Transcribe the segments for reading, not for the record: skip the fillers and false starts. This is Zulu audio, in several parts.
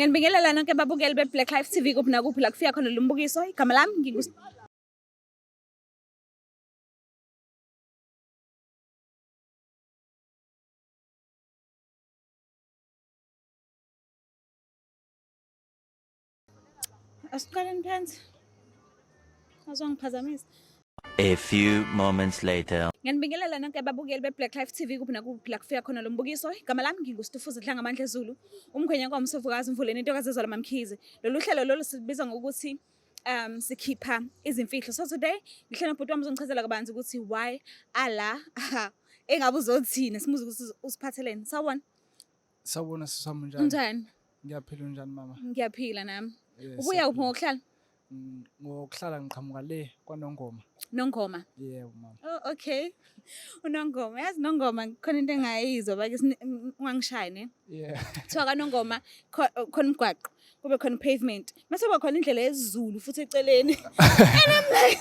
Ngiyanibingelela nonke babukeli be-Black Life TV kuphi nakuphi la kufika khona lo mbukiso. Igama lami ngingu Asiqaleni phansi. Azongiphazamisa. A few moments later. Ngiyanibingelela nonke ababukeli be-Black Life TV kuphi nakuphi la kufika khona lo mbukiso. Igama lami nginguStufuza Dlangamandla Zulu, umkhwenya kwamsovukazi Mvuleni intokazi ezola Mamkhize. Lolu hlelo lolu sibiza ngokuthi sikhipha izimfihlo. So today ngihleli nobhuti wami uzongichazela kabanzi ukuthi why ala engabe uzothini, simuze ukuthi usiphatheleni. Sawubona. Sawubona sisi wami, unjani? Unjani? Ngiyaphila, unjani mama? Ngiyaphila nami. Yes, Ubuya kuphi siyaphila. ngokuhlala? Ngokuhlala ngiqhamuka le kwaNongoma. Nongoma. Yebo mama. Oh okay. UNongoma, yazi Nongoma khona into engayizwa bake ungangishayi ne. Yeah. Kuthiwa kaNongoma khona umgwaqo, kube khona pavement. Mase kuba khona indlela yesiZulu futhi eceleni. And I'm like,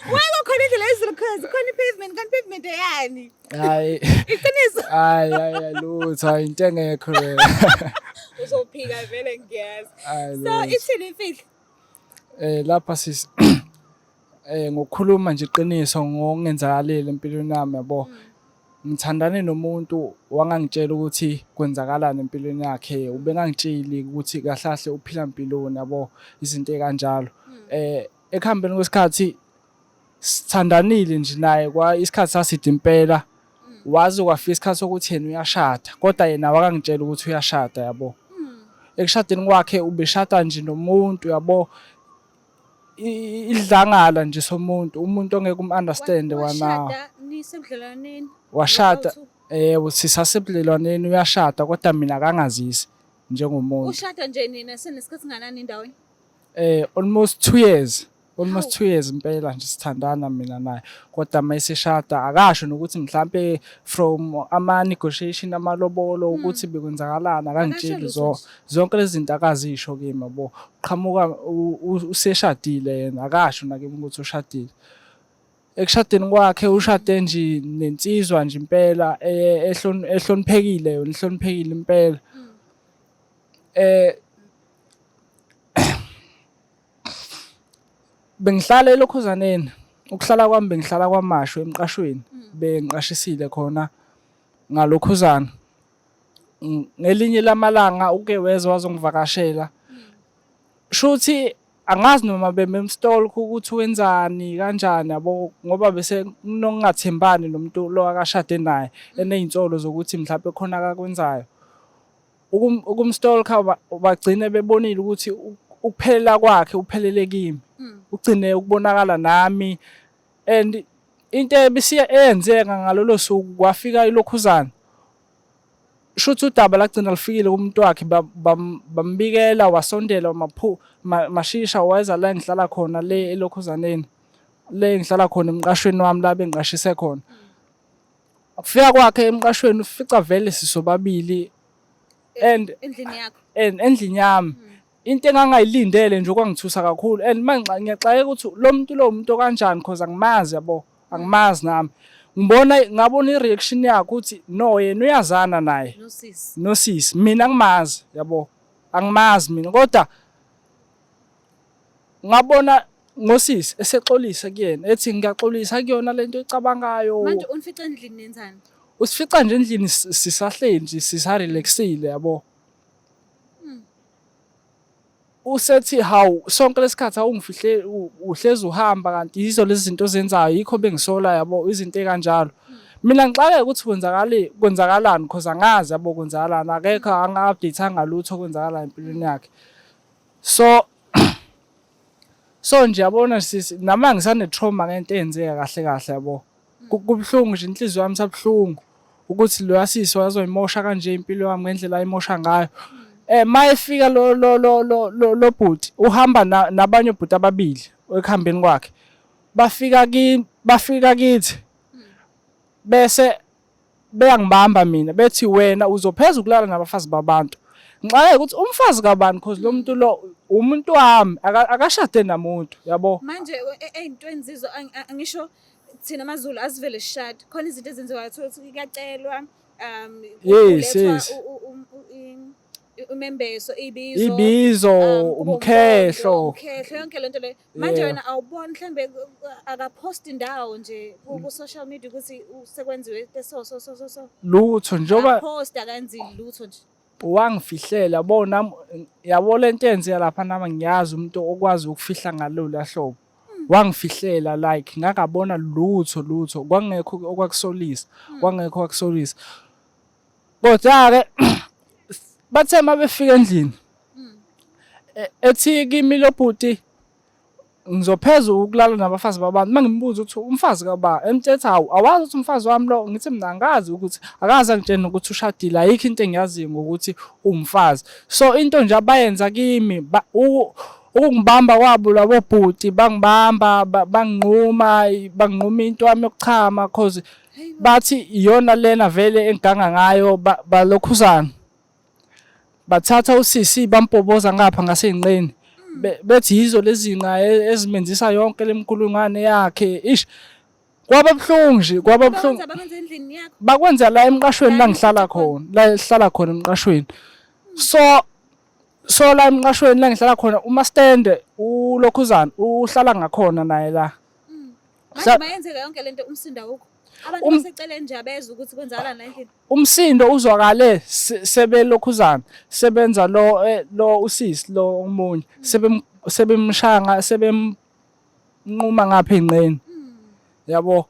why kukhona indlela yesiZulu because khona i-pavement, kanti pavement eyani? Hayi. Iqiniso. Hayi hayi lutho, hayi into engekho leyo. Uzophika vele ngiyazi. Hayi So lutho. ithini imfihlo? Lapha sisi ngokukhuluma nje iqiniso ngokungenzakalile empilweni yami yabo. Ngithandane nomuntu wangangitshela ukuthi kwenzakalani empilweni yakhe, ubengangitsheli ukuthi kahle kahle uphila mpiloni yabo, izinto ey'kanjalo. Ekuhambeni kwesikhathi sithandanile nje naye kwa isikhathi saside impela, waze kwafika isikhathi sokuthi yena uyashada, kodwa yena wakangitshela ukuthi uyashada yabo. Ekushadeni kwakhe ubeshada nje nomuntu yabo, idlangala nje somuntu, umuntu ongeke um-understand kwanawo. Washada nisebudlelwaneni? Washada, yebo, sisasebudlelwaneni uyashada kodwa mina akangazisi njengomuntu. Ushada nje nina senesikhathi singanani endaweni? Almost 2 years. Almost 2 years impela nje sithandana mina naye. Kodwa mayeseshada akasho nokuthi mhlambe from ama negotiation amalobolo ukuthi bekwenzakalani, akangitsheli zonke lezi zinto akazisho kimi yabo. Qhamuka useshadile yena, akasho nakimi ukuthi ushadile. Ekushadeni kwakhe ushade nje nensizwa nje impela ehloniphekile yona, ihloniphekile impela. Bengihlala elokhuzaneni, ukuhlala kwami bengihlala kwaMashu emqashweni, bengiqashisile khona ngalokhuzana. Ngelinye lamalanga uke weza wazongivakashela. Shuthi angazi noma bememstalk ukuthi wenzani kanjani yabo, ngoba bese kunokungathembani nomuntu lo akashade naye, eney'nsolo zokuthi mhlawumbe khona akakwenzayo. Ukumstalka bagcine bebonile ukuthi ukuphelela kwakhe uphelele kimi, ugcine ukubonakala nami. And into ebisiye eyenzeka ngalolo suku kwafika ilokhuzana, shuthi udaba lagcina lifikile kumuntu wakhe, bambikela, wasondela mashisha weza la engihlala khona le elokhuzaneni, le engihlala khona emqashweni wami la bengiqashise khona. Ukufika kwakhe emqashweni ufica vele sisobabili and endlini yakho, and endlini yami. Into engangayilindele nje okwangithusa kakhulu, and manje ngiyaxakeka ukuthi lo muntu lo umuntu okanjani, because angimazi yabo, angimazi nami. Ngibona ngabona i-reaction yakhe ukuthi no, yena uyazana naye nosisi, nosisi, mina angimazi yabo, angimazi mina, kodwa ngabona ngosisi esexolisa kuyena ethi ngiyaxolisa kuyona lento ecabangayo. Manje unifica endlini nenzani? Usifica nje endlini sisahleli nje sisarelaxile yabo. Usethi hawu sonke lesikhathi awungifihle uhlezi uhamba kanti yizo lezi zinto ozenzayo, yikho bengisola yabo, izinto ekanjalo. Mina ngixakeke ukuthi kwenzakalani because angazi yabo kwenzakalani, akekho anga-update-anga lutho okwenzakalayo empilweni yakhe. So nje yabona sisi, nama ngisane trauma ngento eyenzeka kahle kahle yabo. Kubuhlungu nje, inhliziyo yami isabuhlungu ukuthi lo sisi wazoyimosha kanje impilo yami ngendlela ayimosha ngayo. Mayefika lo lo lo lo lo lo bhuti uhamba nabanye obhuti ababili ekuhambeni kwakhe. Bafika ki bafika kithi bese beyangibamba mina bethi wena uzopheza ukulala nabafazi babantu. Ngixakeke ukuthi umfazi kabani, because lo muntu lo umuntu wami, akashade namuntu yabo. Manje ey'ntweni zizo angisho thina amaZulu asivele sishade, khona izinto ezenziwayo, thola ukuthi kuyacelwa, kulethwa Umembeso, ibizo. Ibizo, Kube umkhehlo. Umkhehlo, yonke lento le. Manje wena awuboni mhlambe akaposti indawo nje ku-social media ukuthi sekwenziwe so so so so so. Lutho njengoba Post akenzi lutho nje. Wangifihlela yabo nami, yabo lento eyenzeka lapha nami ngiyazi umuntu okwazi ukufihla ngalolu hlobo. Wangifihlela like ngangabona lutho lutho, kwangekho okwakusolisa, kwangekho okwakusolisa. Kodwa-ke bathe uma befika endlini ethi kimi lo bhuti ngizopheza ukulala nabafazi babantu. Uma ngimbuza ukuthi umfazi kaba, emthethe hawu awazi ukuthi umfazi wami lo, ngithi mina angazi ukuthi akaze angitshene ukuthi ushadile, ayikho into engiyaziyo ngokuthi uwumfazi. So into nje abayenza kimi ukungibamba kwabo labo bhuti, bangibamba banginquma, banginquma into yami yokuchama cause bathi iyona lena vele engiganga ngayo. Balokhuzana bathatha usisi bampoboza ngapha ngaseyinqeni, bethi yizo lezi nqa ezimenzisa yonke lemkulungwane yakhe. Ish, kwaba buhlungu nje, kwaba buhlungu. Bakwenza bakwenza endlini yakho. Bakwenza la emqashweni la La ngihlala nihlala khona, la esihlala khona emqashweni. So la emqashweni la ngihlala khona, umastende ulokhuzana uhlala ngakhona naye la. Manje mayenzeka yonke lento umsindo awukho. Abantu baseceleni nje abezwa ukuthi kwenzakalani la endlini. Umsindo uzwakale sebelokhuzana sebenza lo lo usisi lo omunye sebemshanga sebemnquma ngapha enqeni yabo.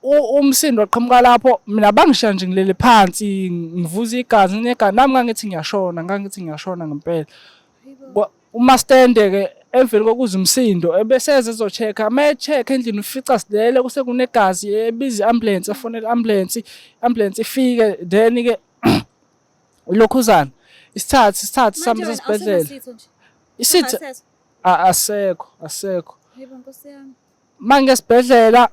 Umsindo waqhamuka lapho, mina bangishiya nje ngilele phansi ngivuza igazi negazi nami ngangithi ngiyashona, ngangithi ngiyashona ngempela. Umastende ke emveni kokuza umsindo ebeseze ezo-check-a, uma e-check-a endlini ufica silele kusekunegazi, ebiza i-ambulance, efonela i-ambulance, i-ambulance ifike, then-ke ilokhuzana isithathu sami Manje wena sesibhedlela. awusenasitho nje. Isitho Ungaseso. Asekho, asekho. Hayibo Nkosi yami. Uma ngesibhedlela,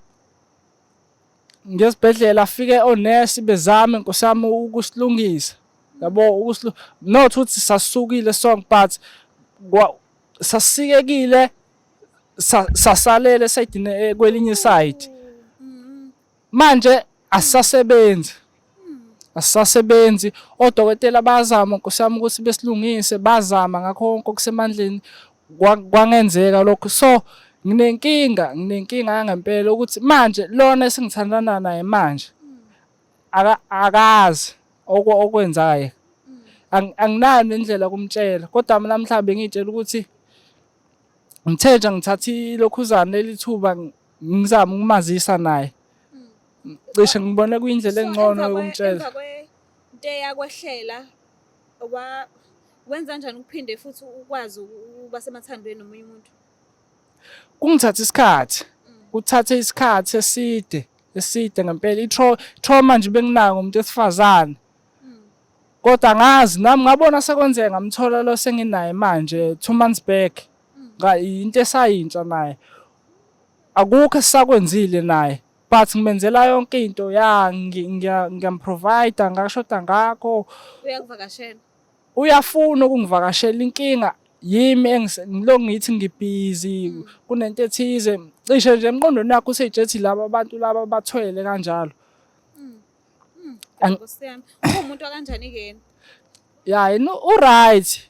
ngesibhedlela afike onesi bezame Nkosi yami ukusilungisa yabo, not ukuthi sasukile sonke but sasikekile, sasalele esayidini kwelinye side. Manje asisasebenzi, asisasebenzi. Odokotela bazama Nkosi yami ukuthi besilungise, bazama ngakho konke okusemandleni, kwangenzeka lokho. So nginenkinga, nginenkinga yangempela ukuthi manje lona esengithandana naye manje akazi okwenzayo. Anginayo nendlela yokumtshela, kodwa mina mhlawumbe ngiyitshela ukuthi ngithe nje ngithatha ilokhuzana leli thuba ngizame ukumazisa naye. Cishe ngibone kuyindlela So, engcono yokumtshela. Emva kwento eyakwehlela, wenza kanjani ukuphinde futhi ukwazi ukuba semathandweni nomunye umuntu? Kungithatha isikhathi. Kuthathe isikhathi eside, eside ngempela. I-trauma nje benginayo ngomuntu wesifazane. Kodwa angazi nami ngabona sekwenzeka ngamthola lo senginaye manje 2 months back. Into esayintsha naye. Akukho esisakwenzile naye. But ngimenzela yonke into ya, ngiyamprovide, ngashoda ngakho. Uyakuvakashela? Uyafuna ukungivakashela, inkinga yimi ngilo ngithi ngibhizi, kunento ethize. Cishe nje emqondweni wakho useyitshethi laba abantu laba bathwele kanjalo. Nkosi yami. Uwumuntu kanjani ke yena? Ya, yena u-right.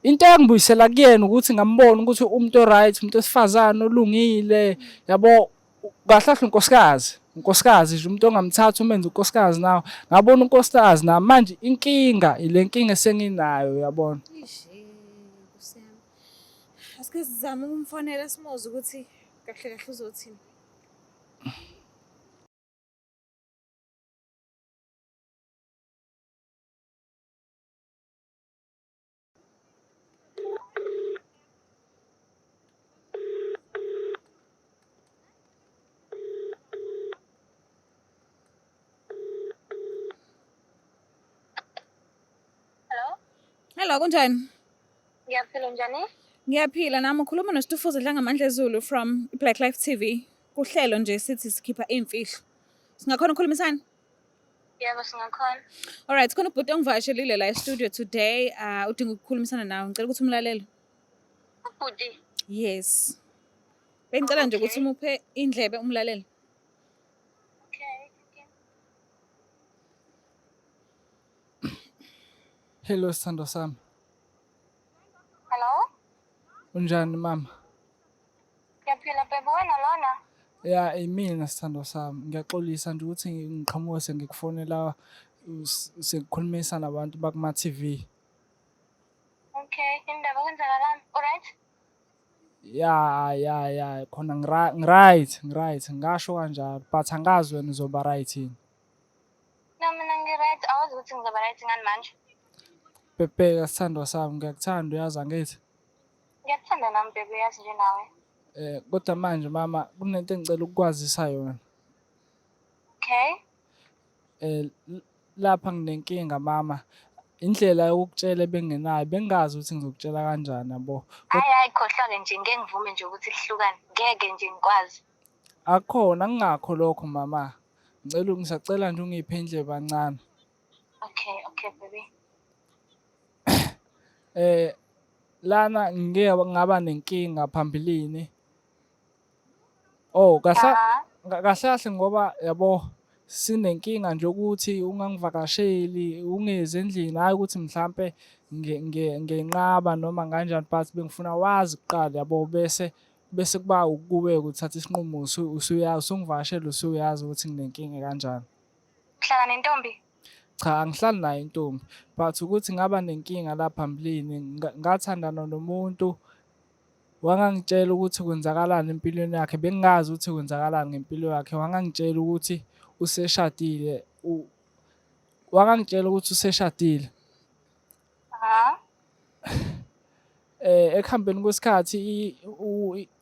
Into engibuyisela kuyena ukuthi ngambona ukuthi umuntu o-right, umuntu wesifazane olungile, yabo, kahle kahle unkosikazi, unkosikazi nje umuntu ongamthatha umenze unkosikazi nawe. Ngabona unkosikazi na manje inkinga ile nkinga esenginayo, uyabona. Ishe, Nkosi yami. Asike sizame ukumfonela simuzwe ukuthi kahle kahle uzothini. Hello? Hello, kunjani? Ngiyaphila, njani? Ngiyaphila nami. Ukhuluma noStufuza Dlangamandla Zulu from Black Life TV. Kuhlelo nje sithi sikhipha imfihlo. Singakhona ukukhulumisana? Yebo, singakhona. Alright, khona ubhuti ongivakashelile la e-studio today, udinga ukukhulumisana nawe. Ngicela ukuthi umlalele. Ubhuti? Yes. Bengicela nje ukuthi umuphe indlebe umlalele. Okay. Okay. Hello sithandwa sami. Hello? Unjani mama? Ngiyaphila baby, wena lona? Ya, imina sithandwa sami. Ngiyaxolisa nje ukuthi ngiqhamuke sengikufonela sekukhulumisa nabantu bakuma TV. Okay, indaba kwenzakalani? Alright? Ya ya ya khona ngiright, ngiright ngasho kanjalo but angazi wena uzoba right yini. No, mina ngi-right. Awazi ukuthi ngizoba right ngani manje? Bhebheka sithandwa sami, ngiyakuthanda uyazi angithi. Ngiyakuthanda nami baby, uyazi nje nawe. Kodwa manje mama kunento engicela ukukwazisa yona. Okay. Lapha nginenkinga mama. Indlela yokukutshela ebengenayo bengingazi ukuthi ngizokutshela kanjani yabo. Hayi hayi, khohlwa-ke nje, ngeke ngivume nje ukuthi sihlukane. Ngeke nje ngikwazi. Akukhona ngingakho lokho mama. Ngicela ngisacela nje ungiphe indlebe kancane. Okay, okay baby. Lana ngike ngaba nenkinga phambilini. Oh kahle kahle kahle ngoba yabo sinenkinga nje ukuthi ungangivakasheli ungezi endlini, hhayi ukuthi mhlampe ngenqaba noma kanjani, but bengifuna wazi kuqala yabo, bese bese kuba ukuwe uthatha isinqumo usuyazi usungivakashela usuyazi ukuthi nginenkinga kanjani. Uhlala nentombi? Cha, angihlali nayo intombi, but ukuthi ngaba nenkinga la phambilini, ngathandana nomuntu wangangitshela ukuthi kwenzakalani empilweni yakhe, bengingazi ukuthi kwenzakalani ngempilo yakhe. Wangangitshela ukuthi useshadile, wangangitshela ukuthi useshadile. Ekuhambeni kwesikhathi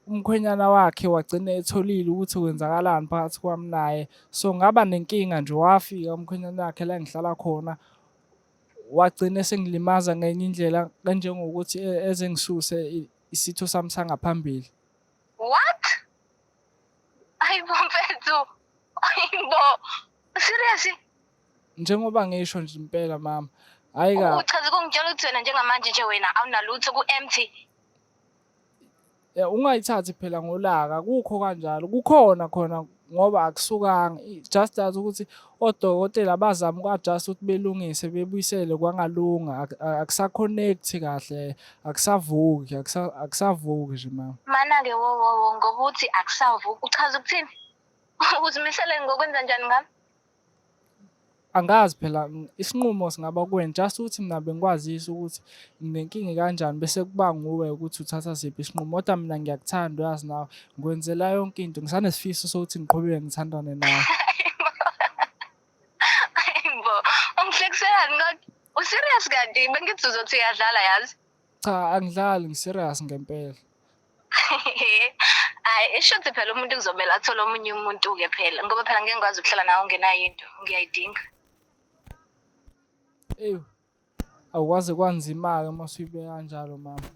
umkhwenyana wakhe wagcina etholile ukuthi kwenzakalani phakathi kwami naye. So ngaba nenkinga nje, wafika umkhwenyana wakhe la engihlala khona, wagcina esengilimaza ngenye indlela kanjengokuthi ezengisuse isitho sami sangaphambili. What? Hayibo mfethu. Hayibo. Serious? Njengoba ngisho nje impela mama, hhayi kabi. Uchaza ukungitshela ukuthi wena njengamanje nje wena awunalutho ku-empty. Ya, ungayithathi phela ngolaka, kukho kanjalo, kukhona khona ngoba akusukanga, just that ukuthi odokotela bazama uku-adjust ukuthi belungise bebuyisele kwangalunga, akusa-connect kahle, akusavuki, akusavuki nje mama. Mana-ke wo wo wo ngoba uthi akusavuki, uchaza ukuthini? Uzimisele ngokwenza njani ngami? Angazi phela isinqumo singaba kuwena, just ukuthi mina bengikwazisa ukuthi nginenkinga kanjani bese kuba nguwe ukuthi uthatha siphi isinqumo. Kodwa mina ngiyakuthanda uyazi nawe, ngikwenzela yonke into, ngisanesifiso sokuthi ngiqhubeke ngithandane nawe. Hayibo, ungihlekiselani kodwa? U-serious kanti? Bengithi uzothi uyadlala yazi. Cha, angidlali, ngi-serious ngempela. Hayi, ishuthi phela umuntu kuzomele athole omunye umuntu-ke phela, ngoba phela ngeke ngikwazi ukuhlala nawe ungenayo into, ngiyayidinga. Ewu, awukwazi kwanzima-ke uma usuyibeka kanjalo mama.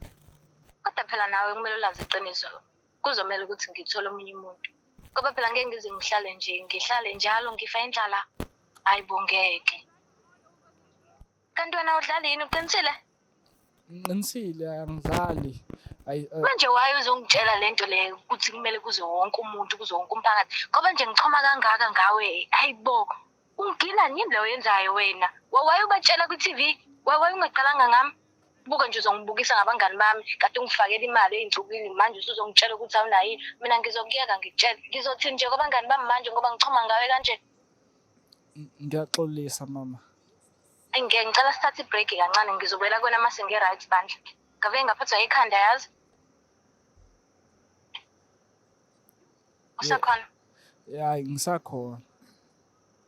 Kodwa phela nawe kumele ulazi iqiniso. Kuzomele ukuthi ngithole omunye umuntu. Ngoba phela ngeke ngize ngihlale nje, ngihlale njalo ngifa indlala. Hayi bo, ngeke. Kanti wena awudlali yini, uqinisile? Ngiqinisile, angidlali. Ayi, Manje why uzongitshela lento le ukuthi kumele kuze wonke umuntu, kuze wonke umphakathi? Ngoba nje ngichoma kangaka ngawe, hayibo. Ungigila yini le oyenzayo wena? Why ubatshela kwi-TV? Why ungaqalanga ngami? Buka nje uzongibukisa ngabangani bami, kade ungifakela imali ey'nsukwini, manje usuzongitshela ukuthi awunayo yini. Mina ngizokuyeka ngikutshele. Ngizothini nje kwabangani bami manje ngoba ngichoma ngawe kanje? Ngiyaxolisa mama. Ngeke, ngicela sithathe i-break kancane, ngizobuyela kuwena mase ngi-right bandla. Ngave ngaphathwa ikhanda yazi. Usakhona? Ya, ngisakhona.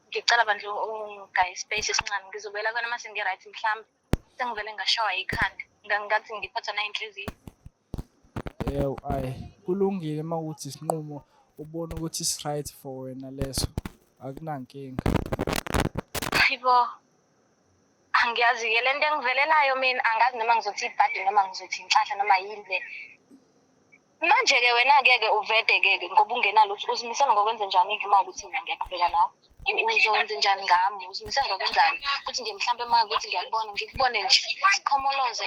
Ngicela bandla ungigaye ispace esincane, ngizobuyela kuwena mase ngi-right mhlawumbe. Sengivele ngashawa ikhanda. Ngathi ngiphathwa nayinhliziyo. Yebo, ayi kulungile uma kuwukuthi isinqumo ubona ukuthi is-right for wena leso, akunankinga. Hayibo. Angiyazi-ke le nto engivelelayo mina, angazi noma ngizothi ibhadi noma ngizothi inhlahla noma yini le. Manje-ke wena-ke ke uvede-ke ngoba ungenalutho, uzimisele ngokwenza njani-ke uma kuwukuthi mina ngiyaqhubeka nawe? Uzokwenza njani ngami? Uzimisele ngokwenzani? Kuthi nje mhlampe uma kuwukuthi ngiyakubona, ngikubone nje, sikhomoloze.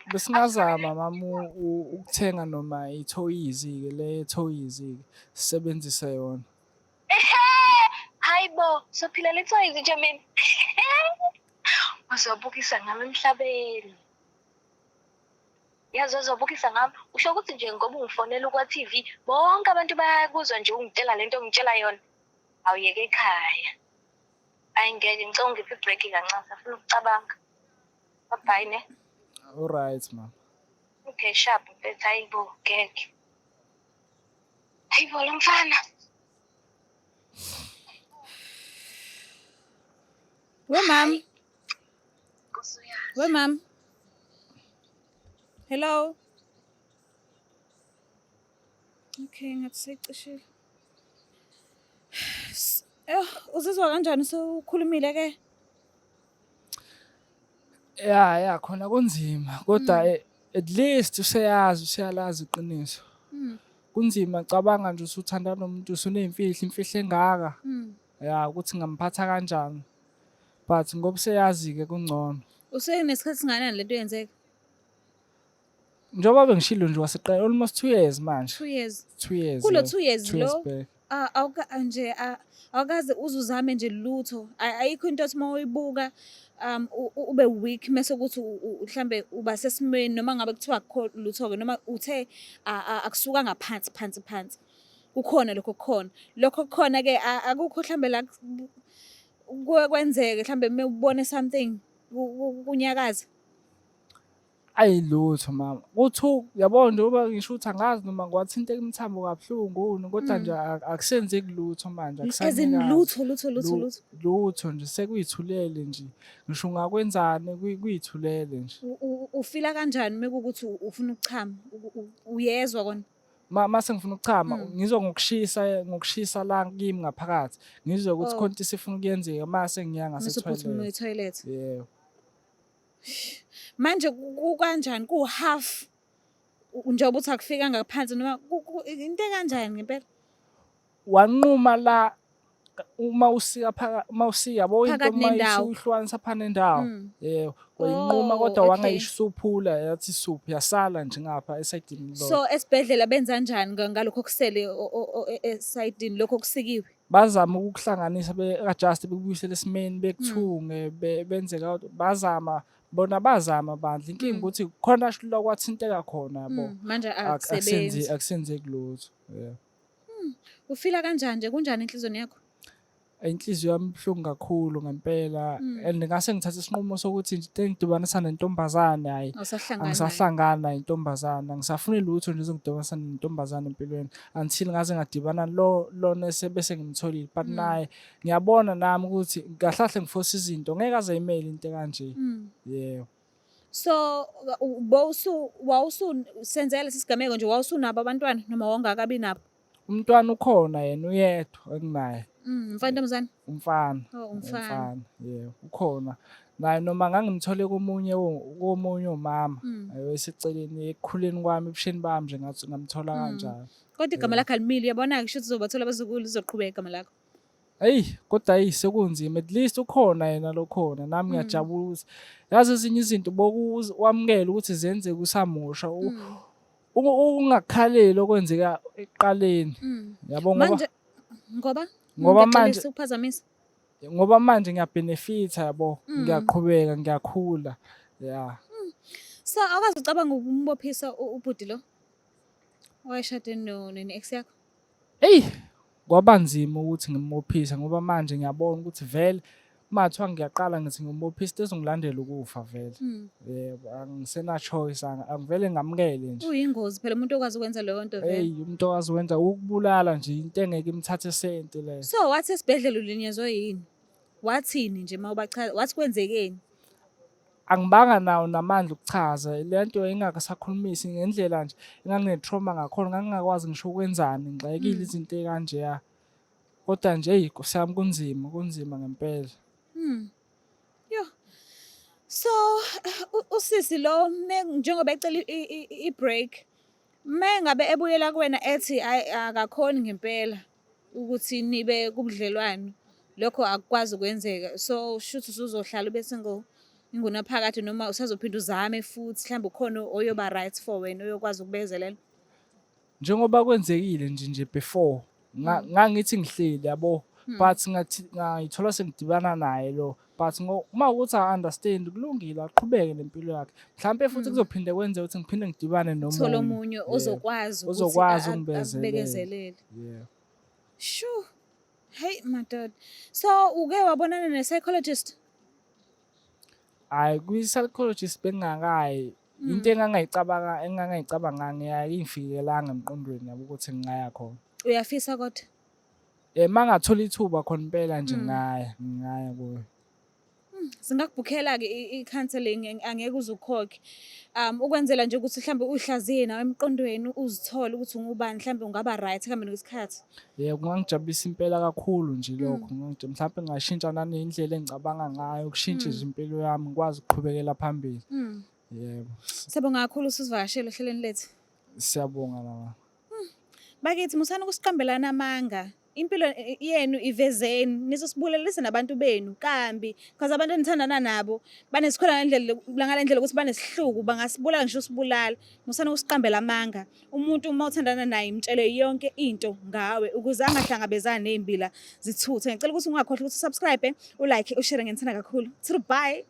Besingazama mama ukuthenga noma ithoyizi-ke le thoyizi-ke, sisebenzise yona. Ehe! Hayi bo, sophilela ithoyizi nje mina. Uzobukisa ngami emhlabeni. Yazi uzobukisa ngami. Usho ukuthi nje ngoba ungifonela ukwa-TV, bonke abantu bayakuzwa nje ungitshela lento ongitshela yona. Awuyeke ekhaya. Ayi ngeke, ngicela ungiphe i-break kancane, safuna ukucabanga. Bye bye ne. Alright mama. Okay, sharp mfethu, hayi bo, ngeke. Hayi bo lo mfana. We mam. Nkosi uyazi. We mam. Hello. Okay, ngathi seyicishile. Eh, uzizwa kanjani sewukhulumile ke? Ya ya khona kunzima kodwa at least useyazi, useyalazi iqiniso. Kunzima, cabanga nje usuthandana nomuntu usuneyimfihlo, imfihlo engaka. Ya, ukuthi ngamphatha kanjani. But ngoba useyazi-ke kungcono. Usenesikhathi singakanani lento yenzeka? Njengoba bengishilo nje waseqala almost 2 years manje. 2 years. 2 years. Kulo Yeah. 2 years 2 years lo back. Awuka nje awukaze uze uzame nje lutho. Ayikho into othi uma uyibuka ube weak mase ukuthi mhlambe uba sesimweni noma ngabe kuthiwa akukho lutho-ke, noma uthe akusuka ngaphansi phansi phansi. Kukhona lokho kukhona. Lokho kukhona-ke akukho mhlambe la kuke kwenzeke mhlambe uma ubone something kunyakaza. Ayi lutho mama. Kuthi yabo njengoba ngisho ukuthi angazi noma ngiwathinteka imithambo kabuhlungu yini, kodwa nje akusenzeki lutho manje, As in akusanyakazi. lutho lutho lutho lutho. Lutho nje, sekuyithulele nje. Ngisho ungakwenzani kuyithulele nje. Ufila kanjani uma kuwukuthi ufuna ukuchama? Uyezwa kona? Mase ngifuna ukuchama, ngizwa ngokushisa, ngokushisa la kimi ngaphakathi. Ngizwe ukuthi khona into esifuna ukuyenzeka mase ngiya Mase uphuthuma ngase-toilet. uye toilet. Yebo. Manje kukanjani, ku-half njengoba uthi akufika ngaphansi noma into ekanjani ngempela? Wanquma la uma usika phakathi, uma usika yabo into Phakathi uma nendawo. usuyihlukanisa phakathi nendawo. Yebo, wayinquma kodwa Oh, okay. wangayisuphula yathi suphu, yasala nje ngapha esayidini lodwa. So esibhedlela benza njani ngalokho okusele esayidini, lokho okusikiwe? Bazama ukukuhlanganisa, be-adjust, bekubuyisele esimeni, bekuthunge, benze bazama bona, bazama bandla. Inkinga ukuthi khona la kwathinteka khona yabo. Manje akusebenzi. Akusenzeki lutho. Yeah. Ufila kanjani nje, kunjani enhliziyweni yakho? Inhliziyo yami ibuhlungu kakhulu ngempela and ngase ngithatha isinqumo sokuthi nje into engidibanisa nentombazane hhayi, Awusahlangani naye. angisahlangani nayo intombazane, angisafuni lutho nje ezongidibanisa nentombazane empilweni until ngaze ngadibana lo lona bese ngimtholile, but naye ngiyabona nami ukuthi kahle kahle ngifosa izinto, ngeke aze ayimele into ekanje. Yebo. So wawusu senzeka lesi sigameko nje, wawusunabo abantwana noma wawungakabi nabo? Umntwana ukhona, yena uyedwa enginaye. Umfana, ntombazane? Umfana. Oh, umfana. Umfana, yebo, ukhona. Naye noma ngangimthole komunye umama eseceleni ekukhuleni kwami, ebusheni bami nje, ngathi ngamthola kanjalo. Kodwa igama lakho alimile, uyabona-ke, kusho ukuthi uzobathola abazukulu, lizoqhubeka igama lakho. Eyi, kodwa eyi sekunzima, at least ukhona yena lo khona, nami ngiyajabula ukuthi yazi ezinye izinto wamukele ukuthi zenzeke usamusha, ungakukhaleli okwenzeka ekuqaleni. Yabo ngoba Manje ngoba Ngoba manje ngiyaxolisa ukuphazamisa. Ngoba manje ngiyabenefitha yabo, ngiyaqhubeka ngiyakhula. Yeah. So awukaze ucabanga ukumbophisa ubhuti lo owayeshade no ne-ex yakho? Eyi, kwaba nzima ukuthi ngimbophise ngoba manje ngiyabona ukuthi vele uma kuthiwa ngiyaqala ngithi ngimbophisa, into ezongilandela ukufa vele. Yebo, angisena choice, angivele ngamukele nje. Uyingozi phela umuntu okwazi ukwenza leyo nto vele. Eyi, umuntu okwazi ukwenza ukubulala nje, into engeke imthathe senti leyo. So wathi esibhedlela ulinyazwe yini? Wathini nje uma ubachaza? Wathi kwenzekeni? Angibanga nawo namandla okuchaza le nto, ingakasakhulumisi ngendlela nje engangine-trauma ngakhona, ngangingakwazi ngisho ukwenzani, ngixakekile izinto ey'kanjeya. Kodwa nje eyi Nkosi yami, kunzima, kunzima ngempela. Yo. So usisi lo njengoba ecela i-break, mengabe ebuyela kuwena ethi ayi akakhoni ngempela ukuthi nibe kubudlelwano, lokho akukwazi ukwenzeka. So shuthi usuzohlala ube single ingunaphakade noma usazophinda uzame futhi mhlawumbe ukhona oyoba right for wena oyokwazi ukubekezelela? Njengoba kwenzekile nje before ngangithi ngihleli yabo, but ngathi ngayithola sengidibana naye lo, But uma ukuthi a-understand, kulungile, aqhubeke nempilo yakhe. Mhlampe futhi kuzophinde kwenze ukuthi ngiphinde ngidibane nomunye. Thola omunye ozokwazi ukuthi Ozokwazi ukungibekezelela. akubekezelele. Yeah. Shu. Hey madoda. So uke wabonana ne-psychologist? Hhayi, kwi-psychologist bengingakayi. Into engangayicabanga engangayicabanganga ayingifikelanga emqondweni yabo ukuthi ngingaya khona. Uyafisa kodwa? Uma ngathola ithuba khona impela nje ngingaya kuyo. Singakubhukhela-ke i-counselling, angeke uze ukhokhe. Ukwenzela nje ukuthi mhlawumbe uyihlaziye nawe emqondweni, uzithole ukuthi ungubani, mhlawumbe ungaba right ekuhambeni kwesikhathi. Yebo, kungangijabulisa impela kakhulu nje lokho. Mhlampe ngingashintsha nanendlela engicabanga ngayo, kushintshe nje impilo yami, ngikwazi ukuqhubekela phambili. Yebo. Siyabonga kakhulu usivakashele ohlelweni lethu. Siyabonga mama. Bakithi, musani ukusiqambelana amanga. Impilo yenu ivezeni, nizosibulalisa nabantu benu kambi, because abantu enithandana nabo banesikhwela ngendlela, ngale ndlela ukuthi banesihluku, bangasibulala ngisho usibulala. Musani ukusiqambela amanga. Umuntu uma uthandana naye, mtshele yonke into ngawe ukuze angahlangabezani ney'mbila zithuthe. Ngicela ukuthi ungakhohlwa ukuthi usubscribe, ulike, ushare. Nginithanda kakhulu. Bye.